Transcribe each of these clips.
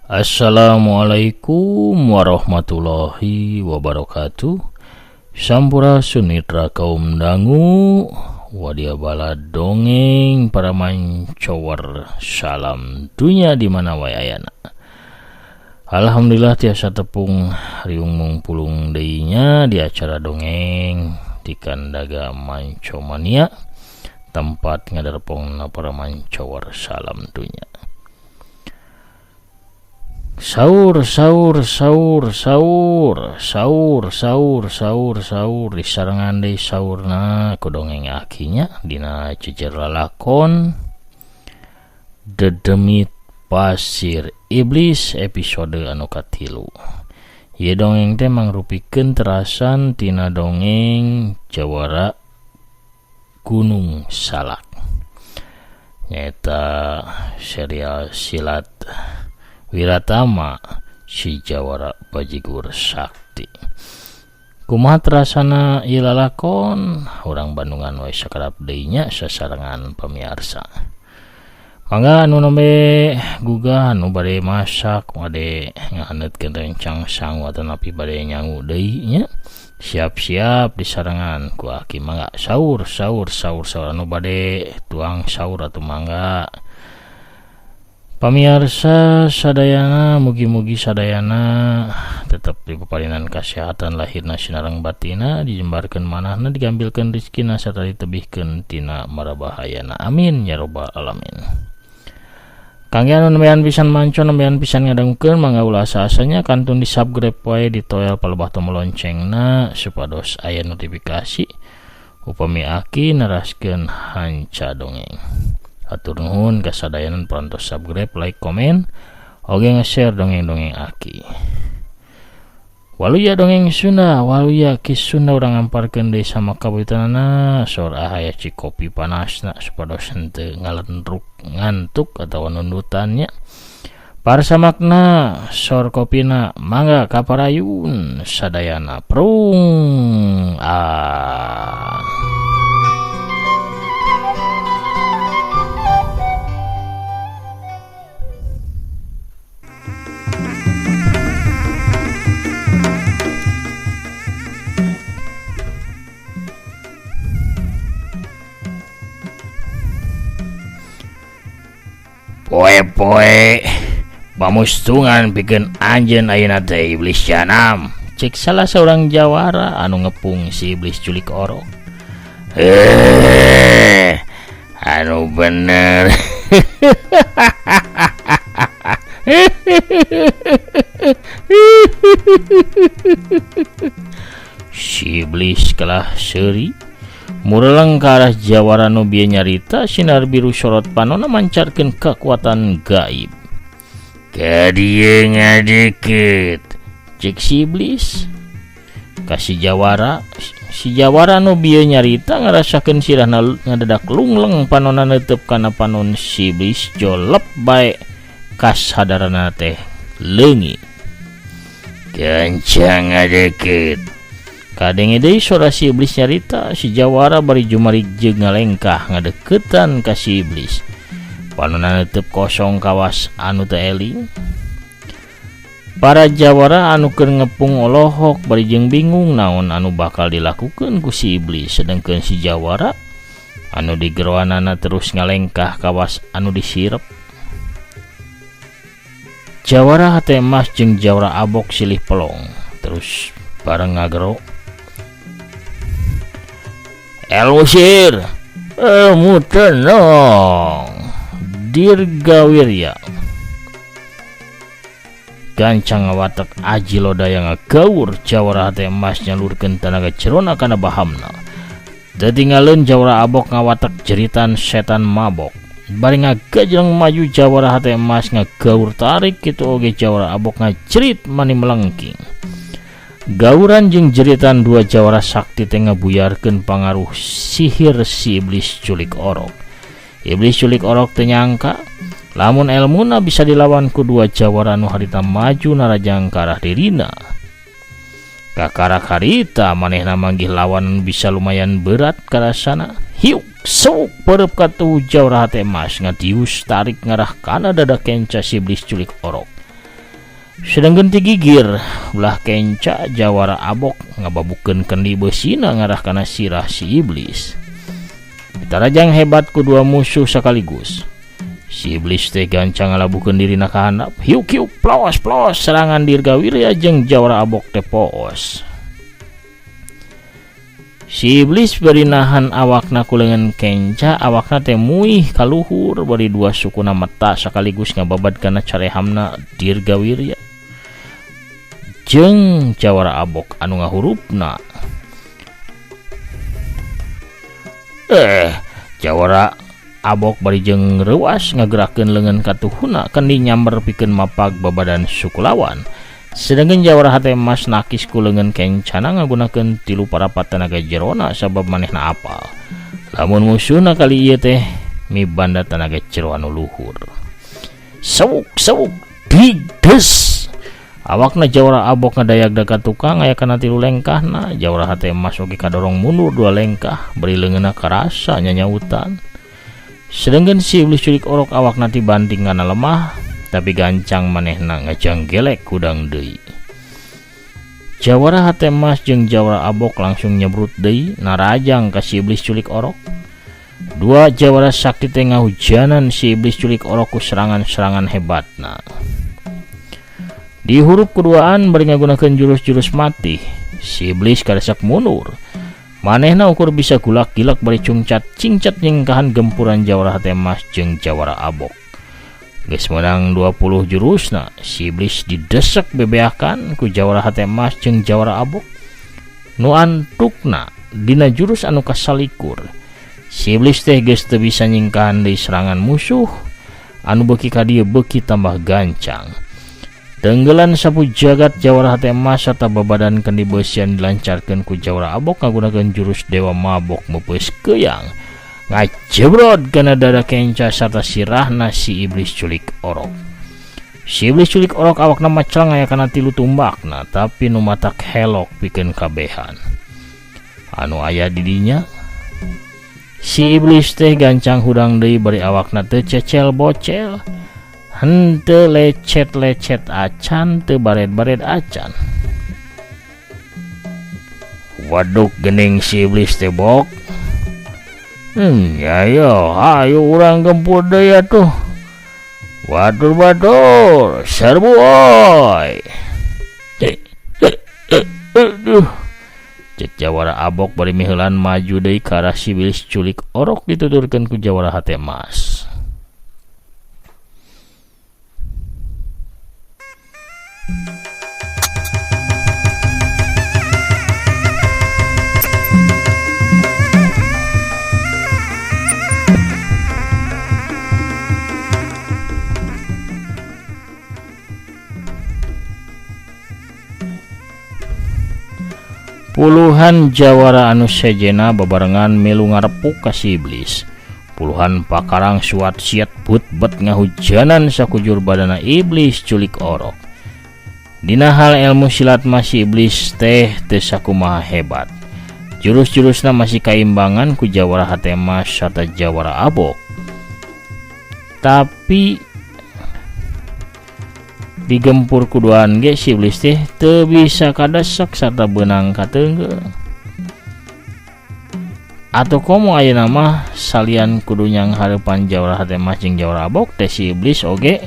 Assalamualaikum warahmatullahi wabarakatuh. Sampurasun mitra kaum dangu, wadia bala dongeng para mancower, salam dunya di mana wae ayana. Alhamdulillah tiasa tepung riung mungpulung deui nya di acara dongeng di Kandaga Mancomania, tempat ngadarpongna para mancower, salam dunya. Sahur sahur sahur sahur sahur sahur sahur sahur disarengan deui sahurna ku dongeng akinya dina jejer lalakon Dedemit Pasir Iblis episode anu katilu. Ieu dongeng teh mangrupikeun terasan tina dongeng Jawara Gunung Salak, nyaeta serial silat Wiratama si Jawara Bajigur Sakti. Kumaha terasana ieu lalakon, urang Bandungan wae sakerap deui nya sasarengan pamiarsa. Mangga anu nembe gugah, anu bade masak, bade ngahaneutkeun rencang sangu atanapi bade nyangu deui nya, siap-siap disarengan ku aki. Mangga sahur sahur sahur sahur, anu bade tuang sahur atuh mangga. Pamiarsa sadayana, mugi-mugi sadayana tetep dipaparinan kasehatan lahirna sinareng batina, dijembarkeun manahna, digambilkeun rezekina sarta ditebihkeun tina mara bahayana. Amin ya robbal alamin. Kangge anu nembean pisan manco, nembean pisan ngadangukeun, mangga ulah asa-asanya kantun di subscribe wae, ditoel palebah tombol loncengna supados aya notifikasi upami aki neraskeun hanca dongeng. Hatur nuhun kasadayana parantos subscribe, like, komen, oge nge-share dongeng-dongeng aki. Waluya dongeng Sunda, waluya Ki Sunda, urang ngamparkeun deui sama kabuyutanana. Sor ahaya cikopi panasna supados henteu ngalentruk ngantuk atawa nundutannya. Parsamakna sor kopina, mangga kaparayun sadayana prung ah. Poe-poe pamustungan pikeun anjeun ayeuna teh, iblis janam, cek salah seorang jawara anu ngepung si iblis culik orok. Eh, anu bener. Si iblis kalah seuri mureleng ka arah jawara nu bieu nyarita, sinar biru sorot panonna mancarkeun kekuatan gaib. "Ka dieu ngadeukeut," cek si iblis ka si jawara. Si jawara nu bieu nyarita ngarasakeun sirahna ngadadak lungleng, panonna neuteub kana panon si iblis, jolep bae, kasadaranna teh leungit. "Gancang ngadeukeut," kadenge deui sora si iblis nyarita. Si jawara bari jumarik jeung ngalengkah ngadeukeutan ka si iblis, panonna neuteub kosong kawas anu teu eling. Para jawara anu keur ngepung olohok bari jeung bingung naon anu bakal dilakukeun ku si iblis, sedengkeun si jawara anu digeroanana terus ngalengkah kawas anu disirep. Jawara hate emas jeung jawara abok silih pelong terus bareng ngagero. "Elusir, ilmu tenong Dirgawirya." Gancang ngawatek aji lodaya ngagaur. Jawara hate emas nyalurkeun tanaga jerona kana bahamna. Tetinggalin jawara abok ngawatek jeritan setan mabok. Bari ngagajleng maju, jawara hate emas ngagaur tarik, kitu oge jawara abok ngajerit mani melengking. Gauran jeung jeritan dua jawara sakti teh ngabuyarkeun pangaruh sihir si iblis culik orok. Iblis culik orok teu nyangka lamun elmuna bisa dilawan ku dua jawara anu harita maju narajang ka arah dirina. Kakarak harita manehna manggih lawan bisa lumayan berat karasana. Hiuk sok perep katuh, jawara hate emas ngatius tarik ngarah kana dada kenca si iblis culik orok. Sedangkeun ti gigir belah kenca jawara abok ngababukeun kendi beusina ngarah kana sirah si iblis. Tarajang hebat ku dua musuh sekaligus. Si iblis teh gancang ngalabukeun dirina ka handap. Hiuk-hiuk plos-plos serangan Dirgawirya jeung jawara abok teh poos. Si iblis bari nahan awakna ku leungeun kenca, awakna teh muih kaluhur bari dua sukuna mata sekaligus ngababad kana carehamna Dirgawirya jeung jawara abok anu ngahurupna. Jawara abok bari jeung reuas ngagerakeun leungeun katuhuna kendi nyamber pikeun mapag babadan suku lawan. Sedangkan jawara hate emas nakis ku leungeun kencana ngagunakeun tilu parapat tenaga jerona sabab manehna apal. Lamun musuhna kali ieu teh mibanda tenaga jero anu luhur. Sewuk-sewuk dides. Awakna jawara abok ngadayag ka tukang aya kana tilu lengkahna. Jawara hate emas oge kadorong mundur dua lengkah bari leungeunna karasa nyanyautan. Sedangkan si iblis culik orok awakna dibanting kana lemah tapi gancang manehna ngajanggelek kudang deui. Jawara hate emas jeung jawara abok langsung nyebrut deui narajang ka si iblis culik orok. Dua jawara sakti teh ngahujanan si iblis culik orok ku serangan-serangan hebatna. Di hurup keduaan bari ngagunakeun jurus-jurus mati, si iblis kadesak mundur. Manehna ukur bisa gulak-gilak bari cungcat cingcat nyingkahan gempuran jawara hate emas jeung jawara abok. Geus meunang 20 jurusna, si iblis didesek bebeakan ku jawara hate emas jeung jawara abok. Nu antukna dina jurus anu kasalikur, si iblis teh geus teu bisa nyingkahan deui serangan musuh anu beuki ka dieu beuki tambah gancang. Tenggelan sapu jagat jawara hate emas sarta babadan kendi beusian dilancarkeun ku jawara abok ngagunakeun jurus dewa mabok meupeus keuyang. Ngajebrod kana dada kenca sarta sirahna si iblis culik orok. Si iblis culik orok awakna macelang aya kana tilu tumbakna tapi nu matak helok pikeun kabehan. Anu aya di dinya si iblis teh gancang hudang deui bari awakna teu cecel bocel. Henteu lecet-lecet acan, teu bared-bared acan. Waduk gening si iblis teh bok. Ya yo, ayo urang gempur deui atuh. Batur-batur, serbu oi. Aduh. Cek jawara abok bari miheulan maju deui ka arah si iblis culik orok dituturkeun ku jawara hate emas. Puluhan jawara anu sejena babarengan milu ngarepuk ka si iblis. Puluhan pakarang suat siat but-bet ngahujanan sakujur badana iblis culik orok. Dina hal ilmu silat mah si iblis teh teu sakumaha hebat. Jurus-jurusna masih kaimbangan ku jawara hate emas sarta jawara abok. Tapi digempur kuduan ge si iblis teh teu bisa kadesek sarta beunang kateunggeul. Atau komo ayeuna mah salian kudu nyanghareupan jawara hate emas jeung jawara abok teh si iblis oge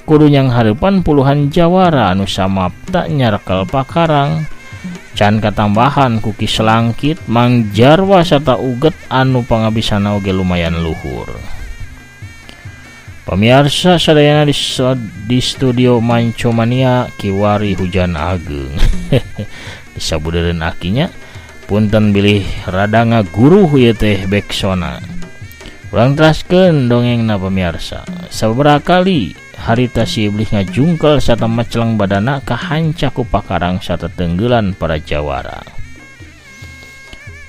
kudu nyanghareupan puluhan jawara anu samapta nyarekel pakarang. Can katambahan ku Ki Selangkit, Mang Jarwa sarta Uget anu pangabisana oge lumayan luhur. Pemirsa sadayana di studio Mancomania kiwari hujan ageng. Disabudeureun akinya punten bilih rada ngaguruh ieu teh beksona. Urang teraskeun dongengna pemirsa. Sababaraha kali harita si iblis ngajungkel sarta maceleng badana kahanca ku pakarang sarta tenggelan para jawara.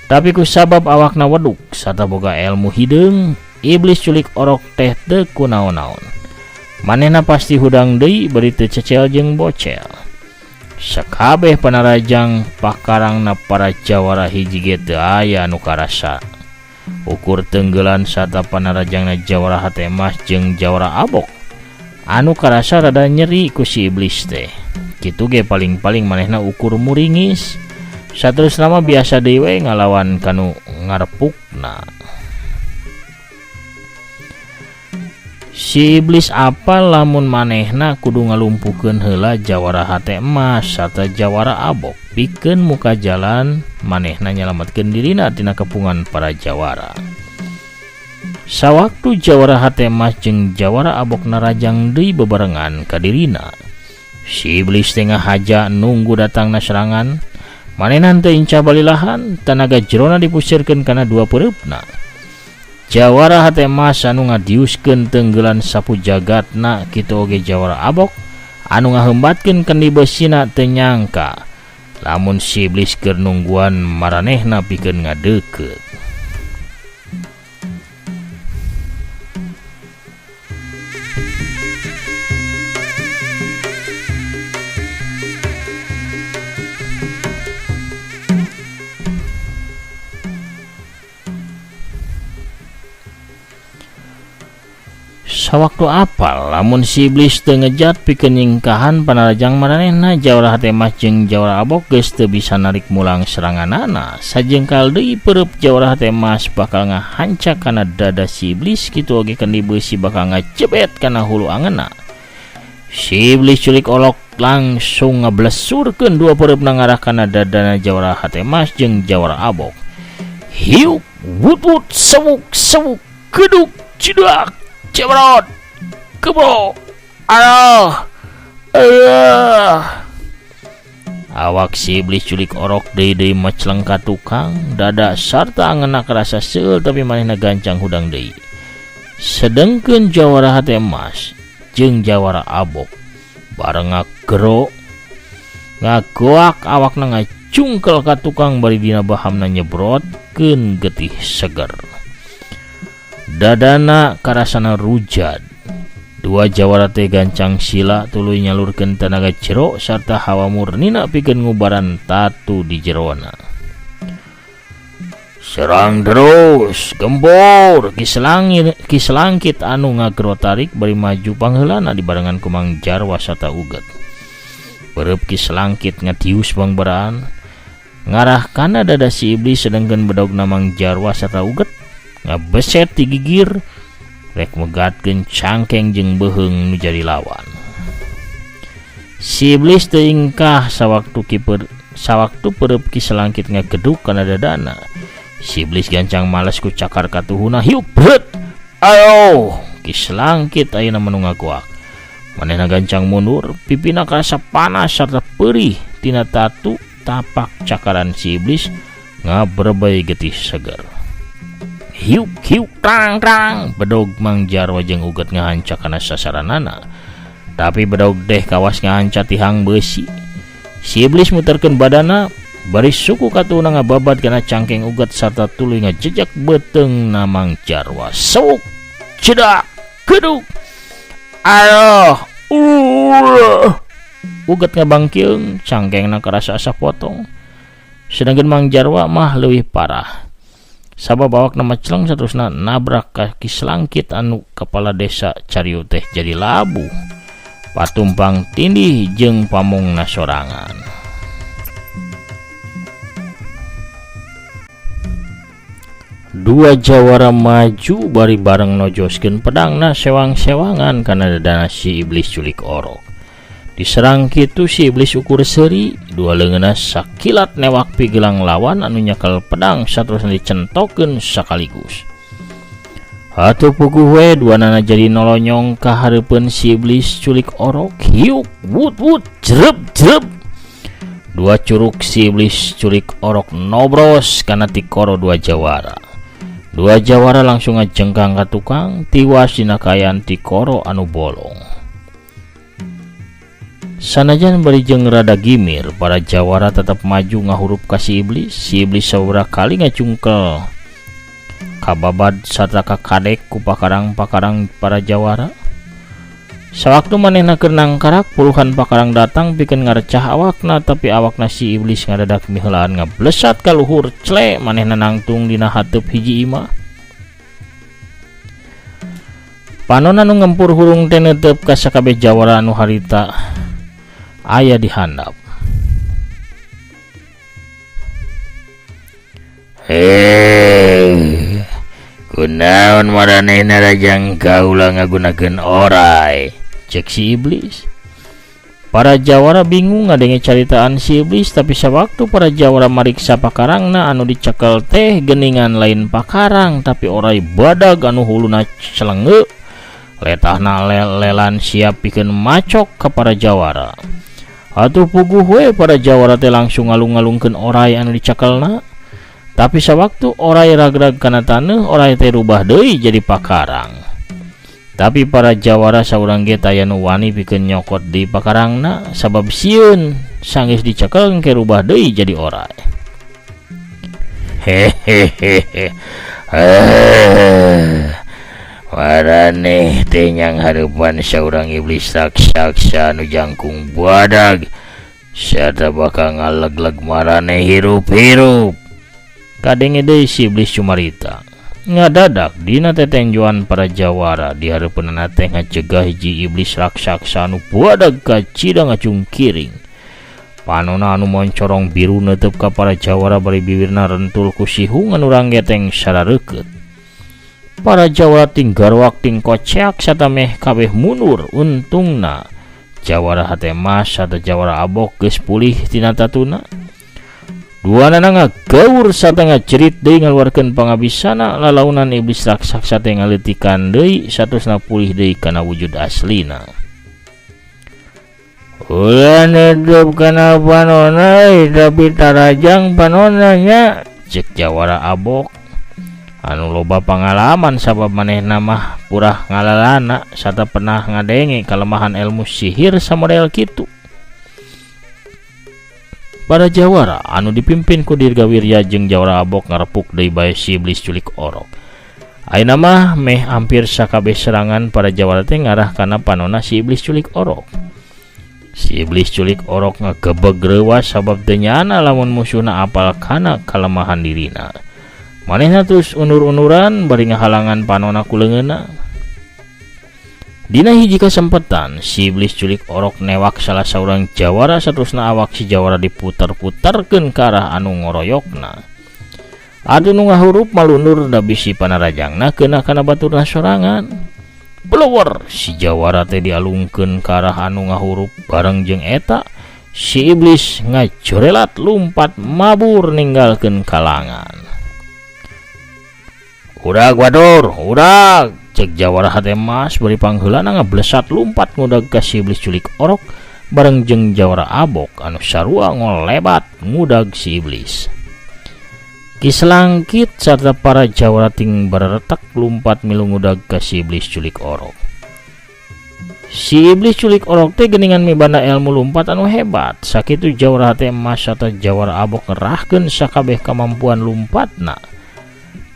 Tapi ku sabab awakna weduk sarta boga ilmu hideung, iblis culik orok teh teu kunaon-naon. Manehna pasti hudang deui bari teu cecel jeung bocel. Sakabeh panarajang pakarangna para jawara hiji ge teu aya anu karasa. Ukur tenggelan sarta panarajangna jawara hate emas jeung jawara abok. Anu karasa rada nyeri ku si iblis teh. Kitu ge paling-paling manehna ukur muringis. Saterusna mah biasa deui we ngalawan kanu ngarepukna. Si iblis apal lamun manehna kudu ngalumpuhkeun heula jawara hate emas sarta jawara abok pikeun muka jalan manehna nyalametkeun dirina tina kepungan para jawara. Sawaktu jawara hate emas jeung jawara abok narajang deui bebarengan ka dirina. Si iblis teh ngahaja nunggu datangna serangan. Manehna teu incah balilahan, tanaga jerona dipusirkeun kana dua peureupna. Jawara hate emas anu ngadiuskeun tenggelan sapu jagatna kitu oge jawara abok anu ngaheumbatkeun kendi besina teu nyangka lamun si iblis keur nungguan maranehna pikeun ngadeukeut. Sawaktu apal lamun si iblis teu ngejat pikeun nyingkahan panarajang maranehna jawara hate emas jeung jawara abok geus teu bisa narik mulang seranganana. Sajengkal deui peureub jawara hate emas bakal ngahancak kana dada si iblis kitu oge kendi beusi bakal ngajebet kana hulu angeunna. Si iblis culik olok langsung ngablesurkeun dua peureupna ngarah kana dadana jawara hate emas jeung jawara abok. Hiuk wut wut sewuk sewuk geduk cidak cebrot kebo aduh aduh. Awak si iblis culik orok deui-deui meceleng ka tukang dada sarta angeunna karasa seueul tapi manehna gancang hudang deui. Sedengkeun jawara hate emas jeung jawara abok bareng ngagero ngagoak awakna ngacungkel ka tukang bari dina bahamna nyebrotkeun getih seger. Dadana karasana rujad. Dua jawara teh gancang sila tuluy nyalurkeun tanaga jero sarta hawa murnina pikeun ngubaran tatu di jerona. Serang terus, gembor, kiselangkit anu ngagero tarik bari maju pangheulana dibarengan ku Mang Jarwa sarta Uget. Pereup kiselangkit ngadius bangbaraan ngarah kana dada si iblis sedengkeun bedogna Mang Jarwa sarta Uget ngabeset di gigir rek megatkeun cangkeng jeung beuheung nu jadi lawan. Si iblis teu ingkah sawaktu pereup kiselangkit ngageduk kana dadana. Si iblis gancang males ku cakar katuhuna hiuk beut. Ayo kiselangkit ayeuna mah nu ngagoak. Manehna gancang mundur, pipina karasa panas sarta peurih tina tatu tapak cakaran si iblis ngabrebey getih seger. Hiuk hiuk rang rang bedog Mang Jarwa jeung Uget ngahanca kana sasaranana. Tapi bedog deh kawas ngahanca tihang beusi. Si iblis muterkeun badana bari suku katuna ngababad kana cangkeng Uget sarta tuluy ngajejak beuteungna Mang Jarwa. Sewuk cedak geduk aduh Uget ngabangkeung cangkengna karasa asa potong. Sedangkeun Mang Jarwa mah leuwih parah. Sabab awakna meceleng saterusna nabrak ka kiselangkit anu kepala desa Cariu teh jadi labuh. Patumpang tindih jeung pamongna sorangan. Dua jawara maju bari bareng nojoskeun pedangna sewang-sewangan kana dadana si iblis culik orok. Diserang kitu si iblis ukur seuri, dua leungeunna sakilat newak pigelang lawan anu nyekel pedang saterusna dicentokeun sakaligus. Atuh puguh we duanana jadi nolonyong ka hareupeun si iblis culik orok, hiuk wut wut jreb jreb. Dua curug si iblis culik orok nobros kana tikoro dua jawara. Dua jawara langsung ngajengkang ka tukang tiwas dina kaayaan tikoro anu bolong. Sanajan bari jeung rada gimir, para jawara tetap maju ngahurup ka si iblis. Si iblis sababaraha kali ngacungkel kababad sarta kakadek ku pakarang-pakarang para jawara. Sawaktu manehna keur nangkarak, puluhan pakarang datang pikeun ngarecah awakna, tapi awakna si iblis ngadadak miheulaan ngablesat ka luhur cle manehna nangtung dina hateup hiji imah. Panona nu ngempur hurung teh neuteup ka sakabeh jawara anu harita aya di handap. Heh, kunaon maranehna rajang kaula ngagunakeun orai, cek si iblis. Para jawara bingung ngadenge caritaan si iblis, tapi sawaktu para jawara mariksa pakarangna anu dicekel teh geningan lain pakarang tapi orai badag anu huluna celenge, letahna lelan siap pikeun macok ka para jawara. Atuh puguh we para jawara teh langsung ngalung-ngalungkeun orai anu dicekelna. Tapi sawaktu orai ragrag kana taneuh, orai teh rubah deui jadi pakarang. Tapi para jawara saurang ge taya nu wani pikeun nyokot di pakarangna sabab sieun sanggeus dicekel engke rubah deui jadi orai. Hehehe. Maraneh teh nyanghareupan saurang iblis raksasa nu jangkung badag sarta bakal ngalegleg maraneh hirup-hirup. Kadenge deui si iblis cumarita. Ngadadak dina tetenjoan para jawara di hareupeunana teh ngacegah hiji iblis raksasa anu badag kacida ngacungkiring. Panona anu moncorong biru neuteub ka para jawara bari bibirna rentul ku sihung anu ranggeteng sarareukeut. Para jawara ting garwak ting koceak satameh kabeh mundur. Untungna jawara hate mas sarta jawara abok geus pulih tina tatuna. Duanana ngagaur sarta ngajerit deui ngaluarkeun pangabisana lalaunan iblis raksasa teh ngaleutikan deui saterusna pulih deui kana wujud aslina. Ulah neuteub kana panona tapi tarajang panona nya, cek jawara abok anu loba pangalaman sabab manehna mah purah ngalalana sarta pernah ngadenge kalemahan ilmu sihir samodel kitu. Para jawara anu dipimpin ku Dirgawirya jeung jawara abok ngarepuk deui bae si iblis culik orok. Ayeuna mah meh hampir sakabeh serangan para jawara teh ngarah kana panona si iblis culik orok. Si iblis culik orok ngagebeg reuwas sabab teu nyana lamun musuhna apal kana kalemahan dirina. Manehna terus unur-unuran bari ngahalangan panona ku leungeunna. Dina hiji kasempatan si iblis culik orok newak salah saurang jawara saterusna awak si jawara diputar-putarkeun ka arah anu ngoroyokna. Adu nu ngahurup malunur da bisi panarajangna keuna kana baturna sorangan. Blower si jawara teh dialungkeun ka arah anu ngahurup bareng jeung eta si iblis ngajorelat lumpat mabur ninggalkeun kalangan. Udag wadur, udag, cek jawara hate mas bari pangheulana ngablesat lumpat ngudag ka si iblis culik orok bareng jeung jawara abok anu sarua ngolebat ngudag si iblis. Ki Selangkit sarta para jawara ting bareretak lumpat milu ngudag ka si iblis culik orok. Si iblis culik orok teh geuningan mibanda ilmu lumpat anu hebat. Sakitu jawara hate emas sarta jawara abok ngerahkeun sakabeh kamampuan lumpatna.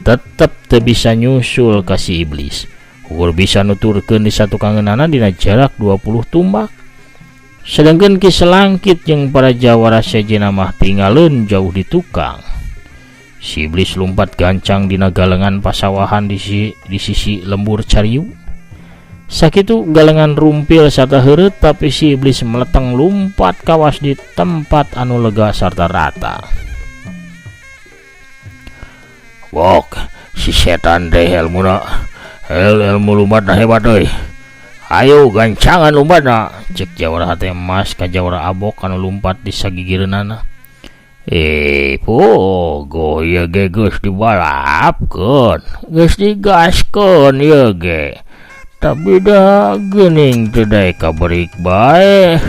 Tetep teu bisa nyusul ka si iblis. Ukur bisa nuturkeun di satukangeunana dina jarak 20 tumbak. Sedangkeun Ki Selangkit jeung para jawara sejenna mah tinggalin jauh di tukang. Si iblis lumpat gancang dina galengan pasawahan di sisi lembur cariu. Sakitu galengan rumpil sarta heureut tapi si iblis meleteng lumpat kawas di tempat anu lega sarta rata. Wok, si setan teh ilmuna, ilmu lumbatna hebat euy. Ayo gancangan lumbatna, cek jawara hate emas ka jawara abok anu lumpat di sagigireunana. Pogo ieu ge geus dibalapkeun, geus digaskeun ieu ge. Tapi da geuning teu daek kaberik bae.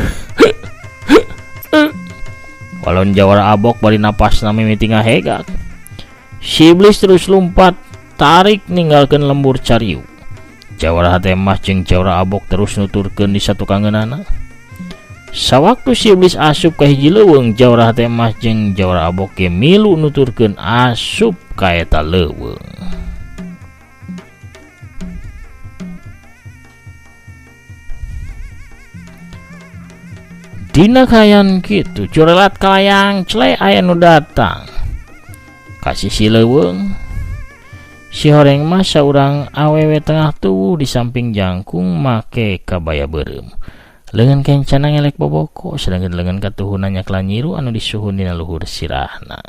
Walon jawara abok bari napasna mimiti ngahegak. Si iblis terus lumpat tarik ninggalkeun lembur cariu. Jawara hate emas jeung jawara abok terus nuturkeun di satukangeunana. Sawaktu si iblis asup ka hiji leuweung, jawara hate emas jeung jawara abok ge milu nuturkeun asup ka eta leuweung. Dina kayan kitu curelat kalayang cle aya nu datang ka sisi leuweung. Si horeng mah saurang awewe tengah tuwuh di samping jangkung make kabaya beureum. Leungeun kencana ngelek boboko sedangkeun leungeun katuhuna nyakla nyiru anu disuhun dina luhur sirahna.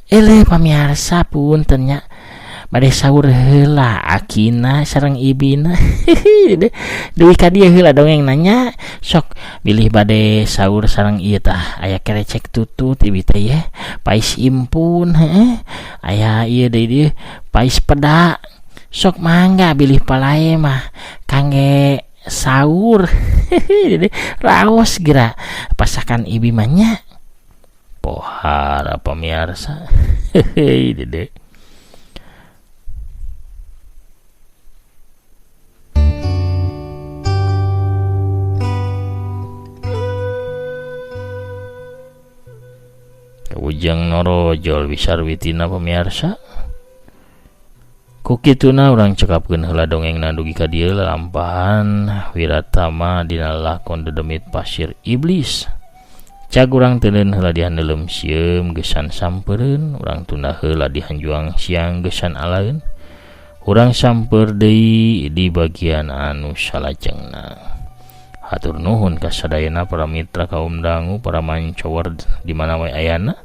Eleh pamiarsa punten nya bade sahur heula akina sareng ibina. Duwi ka dieu heula dongeng nanya sok bilih bade sahur sareng ieu tah aya kerecek tutut ibi teh ye pais impun heeh aya ieu deui dieu pais peda sok mangga bilih palae mah kangge sahur. Raos geura pasakan ibi mah nya. Pohara pamiarsa. Hehehe dede. Ujang norojol wisarwitina pamiarsa. Ku kituna urang cekapkeun heula dongengna dugi ka dieu lalampahan Wiratama dina lakon dedemit pasir iblis. Cag urang teuneun heula dihandelem sieum geusan sampeureun, urang tunda heula dihanjuang siang geusan alaeun. Urang samper deui di bagian anu salajengna. Hatur nuhun ka sadayana para mitra kaum dangu, para mancower di mana wae ayana.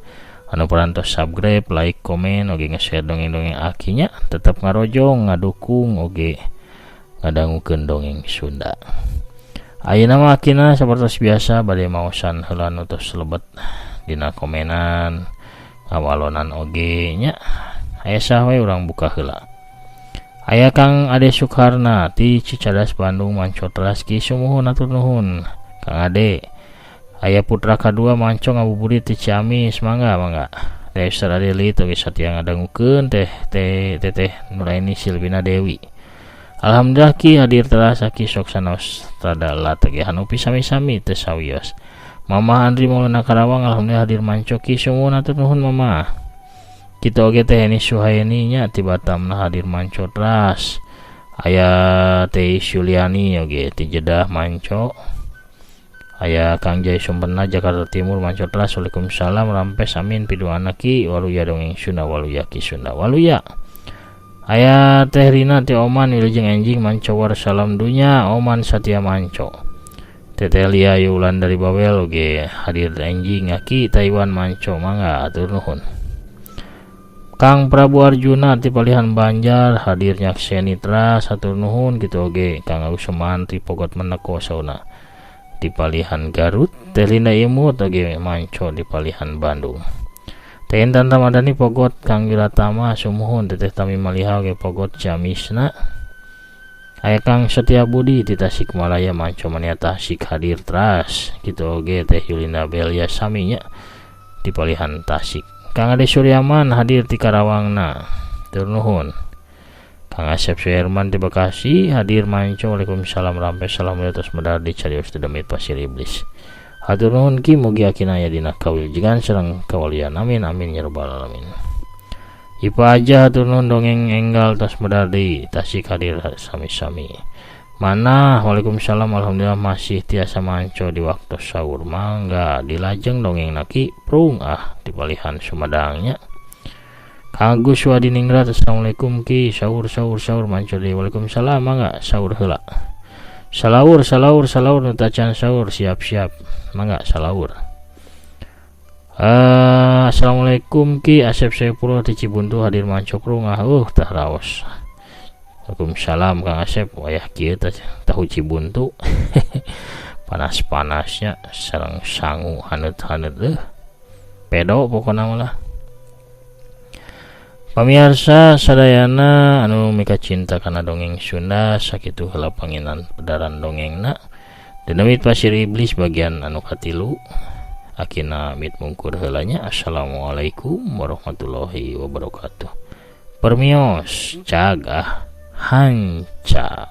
Anu parantos subscribe, like, komen, oge nge-share dongeng-dongeng akinya, tetep ngarojong, ngadukung, oge ngadangukeun dongeng Sunda. Ayeuna mah akina sapertos biasa bade maosan heula nu tos lebet dina komenan, ngawalonan oge nya. Aya saha we urang buka heula. Aya Kang Ade Sukarna ti Cicadas Bandung mancotras ki sumuhun atur nuhun Kang Ade. Aya putra kadua manco ngabuburit ti Ciamis mangga mangga. Teh Adeli oge satia ngadangukeun teh teh teteh Nuraini Silvina Dewi. Alhamdulillah ki hadir teras aki sok sanos rada latege hanupi sami-sami teh sawios. Mama Andri Maulana Karawang alhamdulillah hadir manco ki sumuhun atur nuhun mama. Kita oge teh Eni Suhaeni nya ti Batamna hadir manco teras. Aya teh Suliani oge ti Jeddah manco. Aya Kang Jai Sumpena Jakarta Timur manco teras. Waalaikumsalam rampes amin piduana ki waluya dongeng Sunda waluya ki Sunda waluya. Aya teh Rina ti Oman wilujeng enjing manco war salam dunya Oman satia manco. Teteh Lia Yulan dari Babel oge hadir enjing aki Taiwan manco mangga atur nuhun. Kang Prabu Arjuna ti Palihan Banjar hadir nyakseni teras hatur nuhun kitu oge Kang Agus Sumantri Pogot Meneko sauna di Palihan Garut Teh Linda Imut oge manco di Palihan Bandung. Teh Intan Ramadhani Pogot Kang Wiratama sumuhun Teteh Tami Maliha oge Pogot Ciamisna. Aya Kang Setia Budi ti Tasikmalaya manco mania Tasik hadir teras kitu oge Teh Yulinda Belia saminya di Palihan Tasik. Kang Ade Suryaman hadir di Karawangna hatur nuhun. Kang Asep Suherman di Bekasi hadir manco waalaikumsalam rampes salam atas medar di carios dedemit pasir iblis. Hatur nuhun ki mugi akina aya dina kawilujengan sareng kawalian amin amin ya rabbal alamin. Ipa aja hatur nuhun dongeng enggal tos medar di Tasik hadir sami-sami. Mana waalaikumsalam alhamdulillah masih tiasa manco di waktu sahur mangga dilajeng dongeng naki prung ah di Palihan Sumedangnya. Kang Agus Wadiningrat assalamualaikum ki sahur sahur sahur manco di waalaikumsalam mangga sahur heula. Salaur salaur salaur nu tacan sahur siap-siap mangga salaur. Assalamualaikum ki Asep Saipullah di Cibuntu hadir manco prung ah tah raos. Waalaikumsalam Kang Asep wayah kieu teh tahu Cibuntu. Panas-panasnya sareng sangu haneut-haneut pedo pokona mah lah. Pamirsa sadayana anu mika cinta kana dongeng Sunda sakitu heula panginan pedaran dongengna Dedemit Pasir Iblis bagian anu katilu akina mit mungkur heula nya. Assalamualaikum warahmatullahi wabarakatuh. Permios cagah hanca.